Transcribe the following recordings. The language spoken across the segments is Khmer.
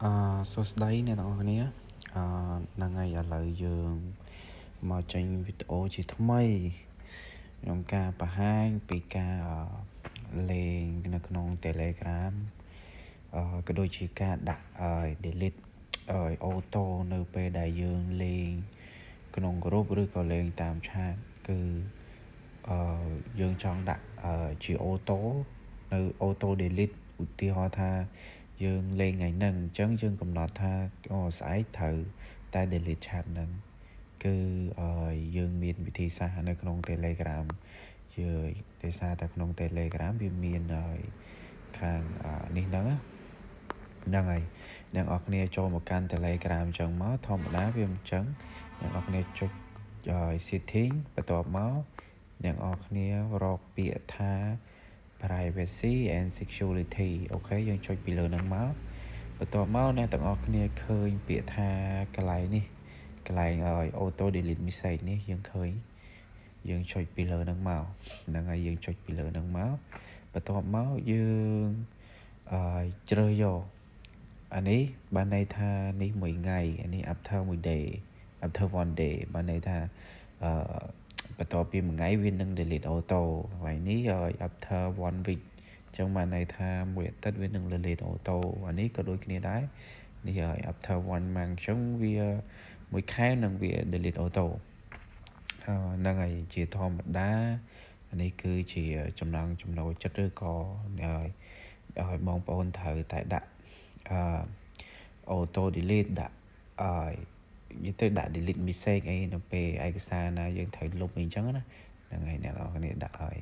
អឺសួស្តីអ្នកទាំងអស់គ្នាអឺហ្នឹងហើយឥឡូវយើងមកចេញវីដេអូជាថ្មីក្នុងការបង្ហាញពីការលេងនៅក្នុង Telegram អឺក៏ដូចជាការដាក់ delete auto នៅពេលដែលយើងលេងក្នុងក្រុមឬក៏លេងតាម chat គឺអឺយើងចង់ដាក់ជា auto នៅ auto delete ឧទាហរណ៍ថាយើងលេងថ្ងៃហ្នឹងអញ្ចឹងយើងកំណត់ថាអូស្អែកត្រូវតែ delete chat ហ្នឹងគឺយើងមានវិធីសាស្ត្រនៅក្នុង Telegram យើងដោយសារតែក្នុង Telegram វាមានខាងនេះហ្នឹងហ្នឹងហើយអ្នកនរគ្នាចូលមកកាន់ Telegram អញ្ចឹងមកធម្មតាវាអញ្ចឹងអ្នកនរគ្នាចុច setting បន្ទាប់មកអ្នកនរគ្នារកពាក្យថា privacy and security OK យើងចុចពីលើហ្នឹងមកបន្ទាប់មកអ្នកទាំងអស់គ្នាឃើញពាក្យថាកន្លែងនេះកន្លែង auto delete message នេះយើងឃើញយើងចុចពីលើហ្នឹងមកហ្នឹងហើយយើងចុចពីលើហ្នឹងមកបន្ទាប់មកយើងអឺជ្រើសយកអានេះបានន័យថានេះមួយថ្ងៃអានេះ after មួយ day after one day បានន័យថាអឺបន្ទាប់ពីមួយថ្ងៃវានឹង delete auto កន្លែងនេះ after one week អញ្ចឹងបានន័យថាមួយអាទិត្យវានឹង delete auto អានេះក៏ដូចគ្នាដែរនេះហើយ after one month អញ្ចឹងវាមួយខែនឹងវា delete auto ហ្នឹងហើយជាធម្មតានេះគឺជាចំណង់ចំណូលចិត្តឬក៏ឲ្យឲ្យបងប្អូនត្រូវតែដាក់អឺ auto delete ដាក់ឲ្យនិយាយទៅដាក់ delete message អីនៅពេលឯកសារណាយើងត្រូវលុបអីចឹងណាហ្នឹងហើយអ្នកនរគ្នាដាក់ឲ្យ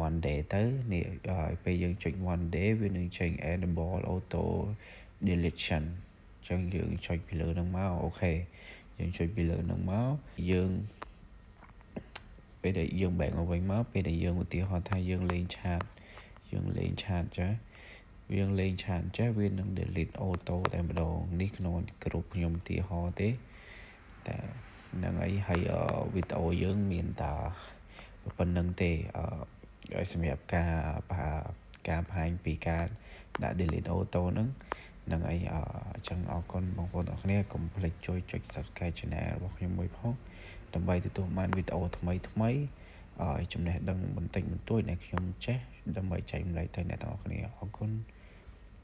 one day ទៅនេះឲ្យពេលយើងចុច one day វានឹងចេញ enable auto deletion អញ្ចឹងយើងចុចពីលើហ្នឹងមក OK យើងចុចពីលើហ្នឹងមកយើងពេលដែលយើង back មកវិញមកពេលដែលយើងឧទាហរណ៍ថាយើងលេង chat យើងលេង chat ចាយើងលេង chat ចេះវានឹង delete auto តែម្ដងនេះក្នុងក្រុមខ្ញុំឧទាហរណ៍ទេតែហ្នឹងហើយហើយវីដេអូយើងមានតែប៉ុណ្្នឹងទេអឺសម្រាប់ការការបង្ហាញពីការដាក់ delete auto ហ្នឹងហ្នឹងហើយអញ្ចឹងអរគុណបងប្អូនទាំងគ្នាកុំភ្លេចជួយចុច Subscribe Channel របស់ខ្ញុំមួយផងដើម្បីទទួលបានវីដេអូថ្មីថ្មីហើយចំណេះដឹងបន្តិចបន្តួចដែលខ្ញុំចេះដើម្បីចែករំលែកទៅអ្នកទាំងអស់គ្នាអរគុណ។